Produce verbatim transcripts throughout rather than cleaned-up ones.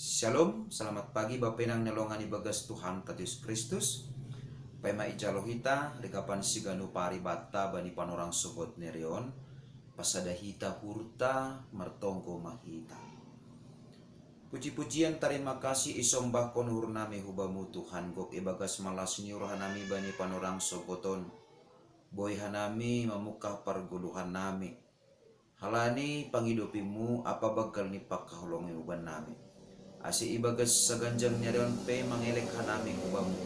Shalom, selamat pagi Bapa Inang ni longan ibagas Tuhan ta Jesus Kristus. Paima ijalo hita rigapan siganu paribatta bani panorang sogot nerion, pasada hita hurta martonggo mahita. Puji-pujian tarima kasih isombahkon hurnami hubamu Tuhan gok ibagas malas ni urhanami bani panorang sogoton. Boi hanami mamukah pargoluhannami. Halani pangidopimu apa baggal ni pakaholongimu bannami. Ase ibagas saganjang ni adeon pe mangelek hanami hubamu.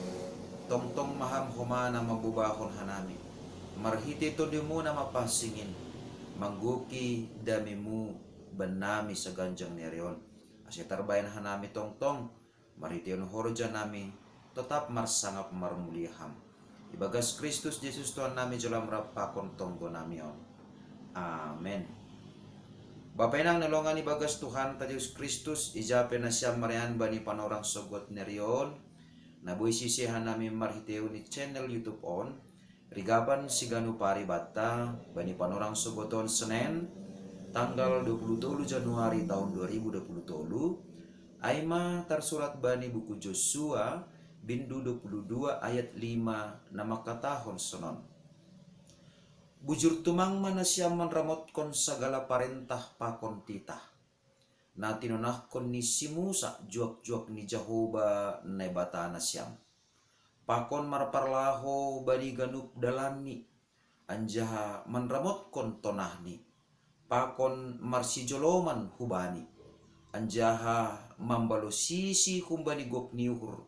Tongtong maham homa na mabubahon hanami. Marhite tondimu na mapasingin. Mangguki damimu bannami saganjang ni adeon. Ase tarbaen hanami tongtong. Marhiteon horja nami, totap marsangap marmulia ham. Ibagas Kristus Jesus Tuhan nami jolam rap pakon tonggo nami on. Amen. Bapa Inang ni longan ibagas Tuhan ta Jesus Kristus, ijape nasiam marean bani panorang sogot nerion, na boi sisehan nami marhiteon ni channel YouTube on, rigapan siganu paribatta bani panorang sogoton Senen, tanggal dua puluh tolu Januari tahun dua ribu dua puluh tolu, aima tarsurat bani buku Josua, bindu dua puluh dua ayat lima na mangkatahon sonon. Bujur tumang ma nasiam manramotkon sagala parentah pakon titah. Na tinonahkon ni si Musa juak-juak ni Jahoba Naibata nasiam. Pakon marparlaho bani ganup dalanni, anjaha manramotkon tonahni, pakon marsijoloman hubani, anjaha mambalosisi humbani gok ni uhur,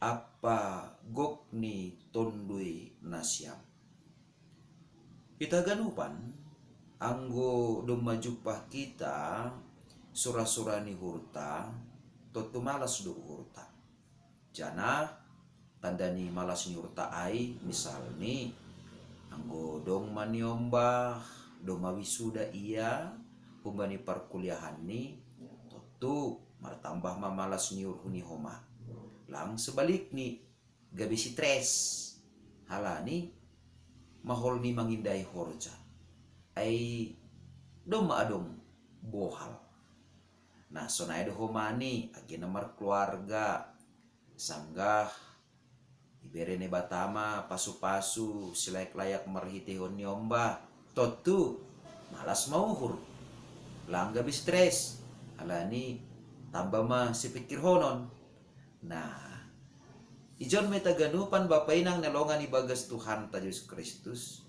ampa gok ni tondui nasiam. Hita ganupan, anggo domma jumpah kita sura-sura ni uhurta, tontu malas do uhurta. Janah tanda ni malas ni uhurta ai, misalni, anggo dong ma niombah, dong ma wisuda ia, humbani parkuliahanni, tontu martambah ma malas ni uhur ni homa. Lang sebalikni, gabe stres. Halani, maholni mangindai horja. Ai, dong ma adong bohal. Na sonai do homani, age na markeluarga, sanggah ibere Naibata ma pasu-pasu silayak-layak marhitehon niombah, tontu malas ma uhur. Lang gabe stres, halani tamba ma sipikirhonon. Nah, ijon ma hita ganupan Bapa Inang ni longan ibagas Tuhanta Jesus Kristus,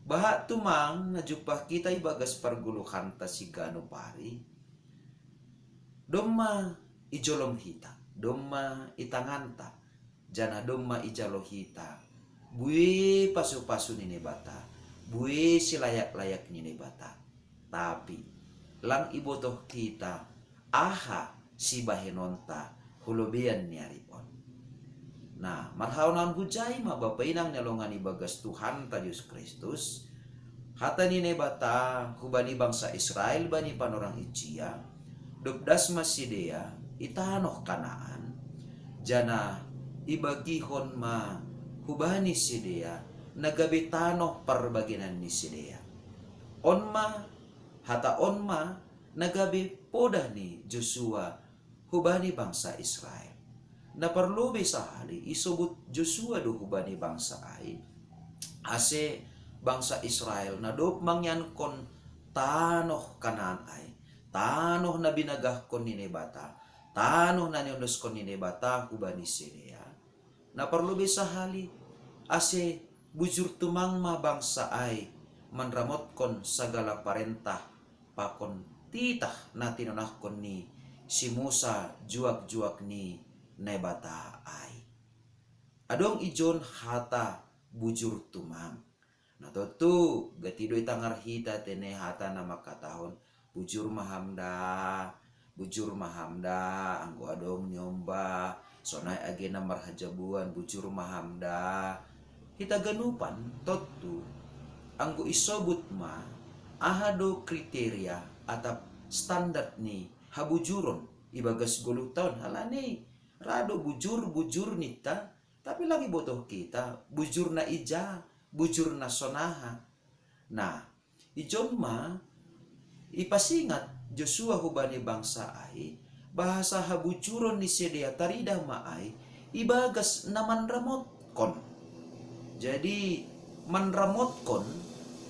bahat tumang na jumpah kita ibagas pargoluhanta siganup ari, domma ijolom hita, domma itanganta, janah domma ijalo hita, bue pasu-pasu ni Naibata, bue silayak-layak ni Naibata. Tapi, lang ibotoh kita, aha sibahenonta hu lobeian ni ari on. Nah, marhaonaon hujai ma Bapa Inang ni longan ibagas Tuhanta Jesus Kristus, hata ni Naibata hubani bangsa Israel bani panorang ijia, dob das ma sidea i tanoh Kanaan, janah ibagihon ma hubani sidea na gabe tanoh parbagenan ni sidea. On ma, hata on ma na gabe podah ni Josua hubani bangsa Israel. Na parlobei sahali isobut Josua do hubani bangsa ai, ase bangsa Israel na dob mangiankon tanoh Kanaan ai, tanoh na binagahkon ni Naibata, tanoh na niondoskon ni Naibata hubani sidea. Na parlobei sahali, ase bujur tumang ma bangsa ai manramotkon sagala parentah pakon titah na tinonahkon ni si Musa juak-juak ni Naibata ai. Adong ijon hata bujur tumang. Na tontu, gati do itangar hita tene hata na mangkatahon, bujur ma ham da, bujur ma ham da, anggo adong niombah, sonai age na marhajabuan, bujur ma ham da. Hita ganupan, tontu, anggo isobut ma, aha do kriteria atap standar ni habujuron ibagas goluhta on, halani ra do bujur, bujur ninta, tapi lang ibotoh kita, bujur na ija, bujur na sonaha. Nah, ijon ma ipasingat Josua hubani bangsa ai, bahasa habujuron ni sidea taridah ma ai ibagas na manramotkon. Jadi manramotkon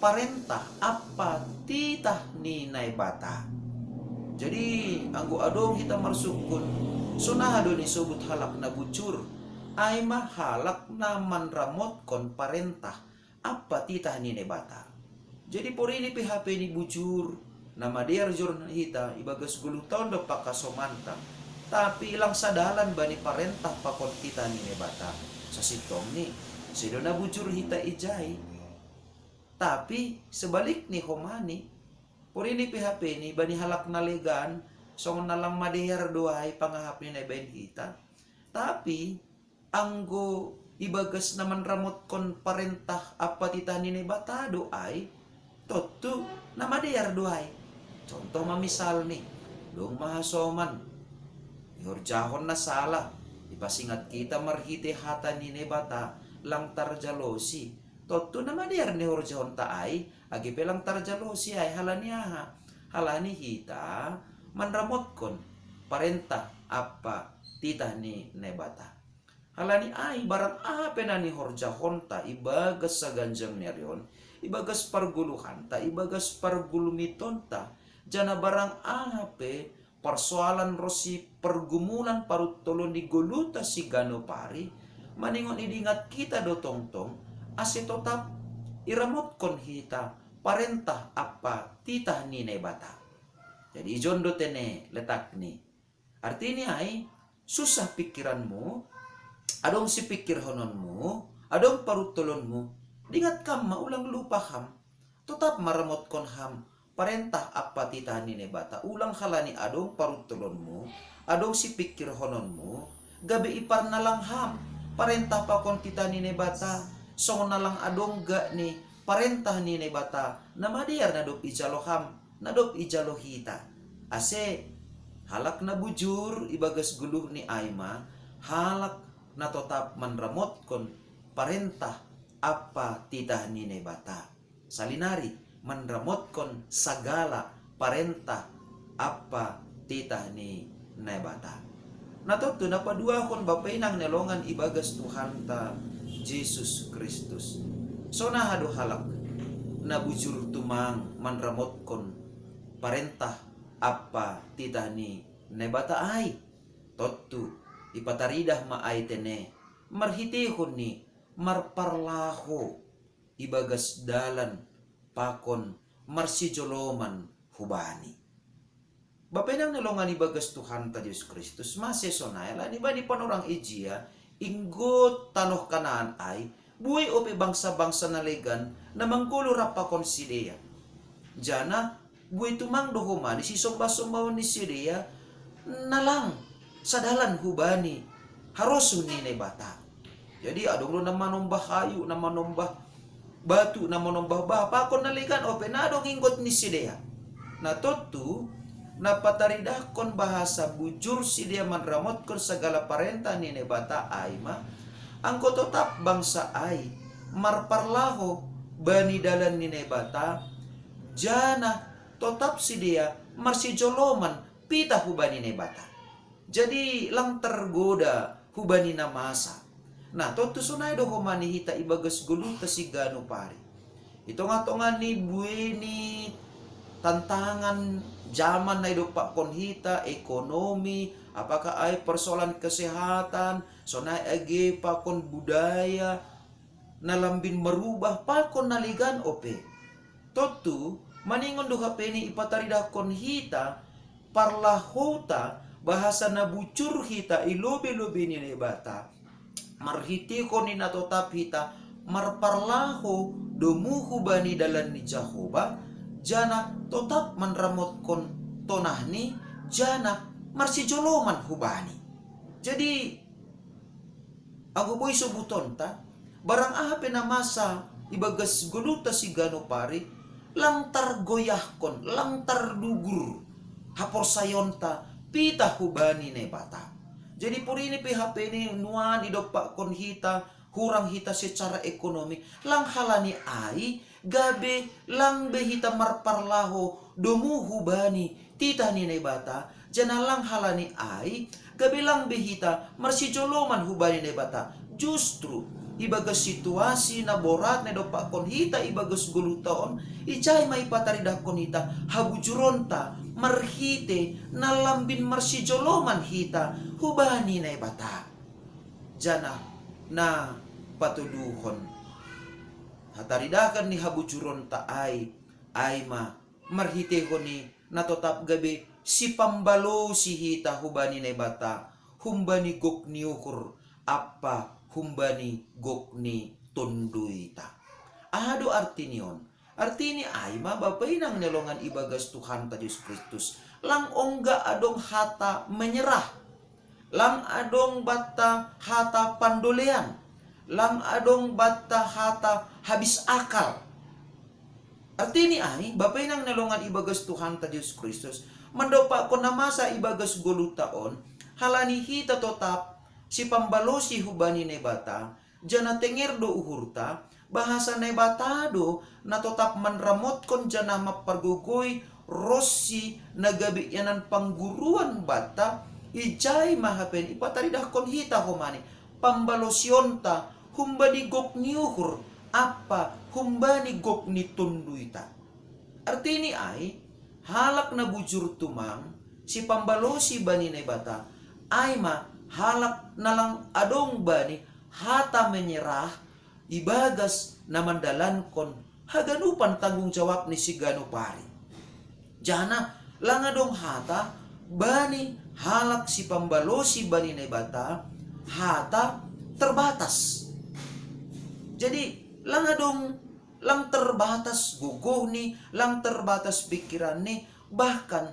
parentah ampa titah ni Naibata. Jadi anggo adong hita marsukkun, sonaha do nisobut halak na bujur? Ai ma halak na manramotkon parentah ampa titah ni Naibata. Jadi porini pe hape ni bujur, na madear jor hita ibagas goluhta on dompak hasomanta, tapi lang sadalan bani parentah pakon titah ni Naibata. Sasintongni, sedo na bujur hita ijai. Tapi sebalikni homani, porini pe hape ni bani halak na legan, songon na lang madear do ai pangahap ni na ibaen hita. Tapi anggo ibagas na manramotkon parentah ampa titah ni Naibata do ai, tontu na madear do ai. Contoh ma misalni, dung ma hasoman, nihorjahon na sala, ipasingat hita marhite hata ni Naibata, lang tarjalosi. Tontu na madear nihorjahonta ai, age pe lang tarjalosi ai, halani aha? Halani hita manramotkon parentah ampa titah ni Naibata. Halani ai barang aha pe na nihorjahonta ibagas saganjang ni ari on, ibagas pargoluhanta, ibagas pargolumitonta, janah barang aha pe parsoalan ronsi pargumulan paruntolon ni goluhta siganup ari, maningon idingat hita do tongtong, ase totap iramotkon hita parentah ampa titah ni Naibata. Jadi ijon do tene letakni. Artini ai, susah pikiranmu, adong sipikirhononmu, adong paruntolonmu, dingat kam ma, ulang lupa ham. Totap maramotkon ham parentah ampa titah ni Naibata, ulang halani adong paruntolonmu, adong sipikirhononmu, gabe iparnalang ham parentah pakon titah ni Naibata, songon na lang adong gak ni parentah ni Naibata na madear na dob ijalo ham, na dob ijalo hita. Ase halak na bujur ibagas goluhni ai ma halak na totap manramotkon parentah ampa titah ni Naibata. Salinari manramotkon sagala parentah ampa titah ni Naibata. Na tontu na paduahon Bapa inang ni longan ibagas Tuhanta Jesus Kristus. Sonaha do halak na bujur tumang manramotkon parentah ampa titah ni Naibata ai? Tontu ipataridah ma ai tene marhitehon ni marparlaho ibagas dalan pakon marsijoloman hubani. Bapa inang ni longan ibagas Tuhanta Jesus Kristus, mase sonai? Alani bani panorang ijia, inggot tanoh Kanaan ai, buei ope bangsa-bangsa na legan na manggoluh rap pakon sidea. Janah buei tumang do homa ni sisombah-sombahon ni sidea na lang sadalan hubani harosuh ni Naibata. Jadi adong do na manombah hayu, na manombah batu, na manombah bah pakon na legan ope na adong inggot ni sidea. Na tontu na pataridahkon bahasa bujur sidea manramotkon sagala parentah ni Naibata ai ma, anggo totap bangsa ai marparlaho bani dalan ni Naibata, janah totap sidea marsijoloman pitah hubani Naibata. Jadi lang tergoda hubani na masa. Na tontu sonai do homa ni hita ibagas goluhta siganup ari. I tongah-tongah ni buei ni tantangan jaman na idompakkon hita, ekonomi, apakah ai persoalan kesehatan, sonai age pakon budaya na lambin marubah pakon na legan ope. Tontu maningon do hape ni ipataridahkon hita parlahouta bahasa na bujur hita i lobei-lobei ni Naibata, marhitehon ni na totap hita marparlaho domu hubani dalan ni Jahowa, janah totap manramotkon tonahni, janah marsijoloman hubani. Jadi anggo boi sobutonta, barang aha pe na masa ibagas goluhta siganup ari, lang targoyahkon, lang tardugur haporsayaonta pitah hubani Naibata. Jadi porini pe hape ni nuan idompakkon hita, hurang hita secara ekonomi, lang halani ai gabe lang be hita marparlaho domu hubani titah ni Naibata, Janah lang halani ai, gabe lang be hita marsijoloman hubani Naibata. Justru ibagas situasi na borat na idompakkon hita ibagas goluh taon, ijai ma ipataridahkon hita habujuronta marhite na lambin marsijoloman hita hubani Naibata. Janah na patuduhon hataridahon ni habujuronta ai, ai ma marhitehon i na totap gabe sipambalosi hita hubani Naibata, humbani gok ni uhur ampa humbani gok ni tonduyta. Aha do artini on? Artini ai ma, bapa inang ni longan ibagas Tuhanta Jesus Kristus, lang ongga adong hata menyerah, lang adong banta hata pandolean, lang adong banta hata habis akal. Artini ai, bapa inang ni longan ibagas Tuhanta Jesus Kristus, mandompakkon na masa ibagas goluh taon, halani hita totap sipambalosi hubani Naibata, janah tenger do uhurta, bahasa Naibata do na totap manramotkon janah mampargogoi ronsi na gabe ianan pangguruan banta. Ijai ma hape ipataridahkon hita homani pambalosionta humbani gok ni uhur ampa humbani gok ni tonduyta. Artini ai, halak na bujur tumang sipambalosi bani Naibata, ai ma halak na lang adong bani hata menyerah ibagas na mandalankon haganupan tanggung jawab ni siganup ari. Janah lang adong hata bani halak sipambalosi bani Naibata, hata terbatas. Jadi lang adong, lang terbatas gogohni, lang terbatas pikiranni, bahkan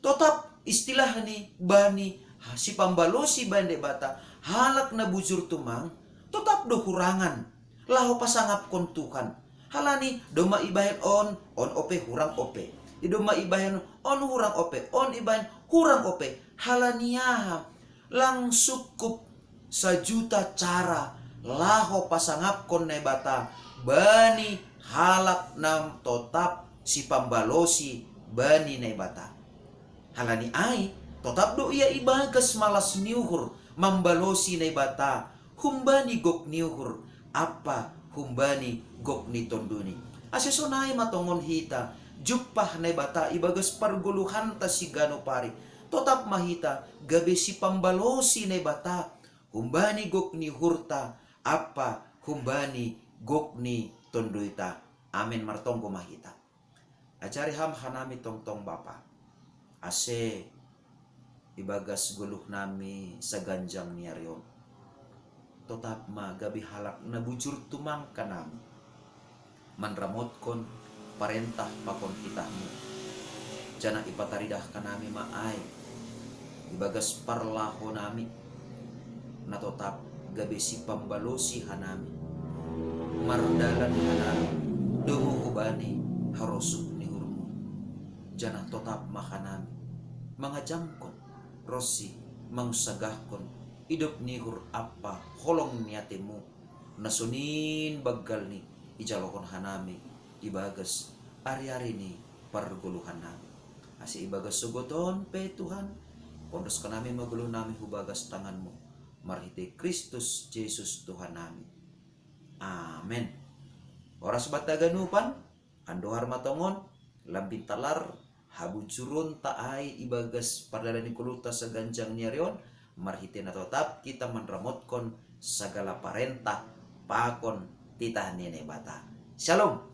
totap istilahni bani sipambalosi bani Naibata, halak na bujur tumang, totap do hurangan laho pasangapkon Tuhan. Halani domma ibahen on, on ope hurang ope. Idomma ibahen on hurang ope, on ibahen hurang ope. Halani aha? Lang sungkup sajuta cara laho pasangapkon Naibata bani halak na totap sipambalosi bani Naibata. Halani ai, totap do ia ibagas malas ni uhur mambalosi Naibata humbani gok ni uhur ampa humbani gok ni tonduni. Ase sonai ma tongon hita jumpah Naibata ibagas pargoluhanta siganup ari. Totap ma hita gabe sipambalosi Naibata humbani gok ni uhurta ampa humbani gok ni tonduyta. Amen. Martonggo ma hita. Ajari Ham hanami tongtong Bapa, ase ibagas goluhnami saganjang ni ari on, totap ma gabe halak na bujur tumang hanami manramotkon parentah pakon titahMu. Janah ipataridah hanami ma ai ibagas parlahonami, na totap gabe sipambalosi hanami, mardalan hanami domu hubani harosuh ni uhurMu. Janah totap ma hanami mangajamkon ronsi mangunsagahkon idop ni uhur ampa holong ni ateMu, na sonin banggalni ijalohon hanami ibagas ari-ari ni pargoluhannami. Ase ibagas sogot on pe Tuhan, pondos hanami ma goluhnami hu bagas tanganMu, marhitei Kristus Jesus Tuhannami. Amen. Horas banta haganupan, andohar ma tongon, lambin talar habujuronta ai ibagas pardalanan ni goluhta saganjang ni ari on, marhitei na totap hita manramotkon sagala parentah pakon titah ni Naibata. Shalom.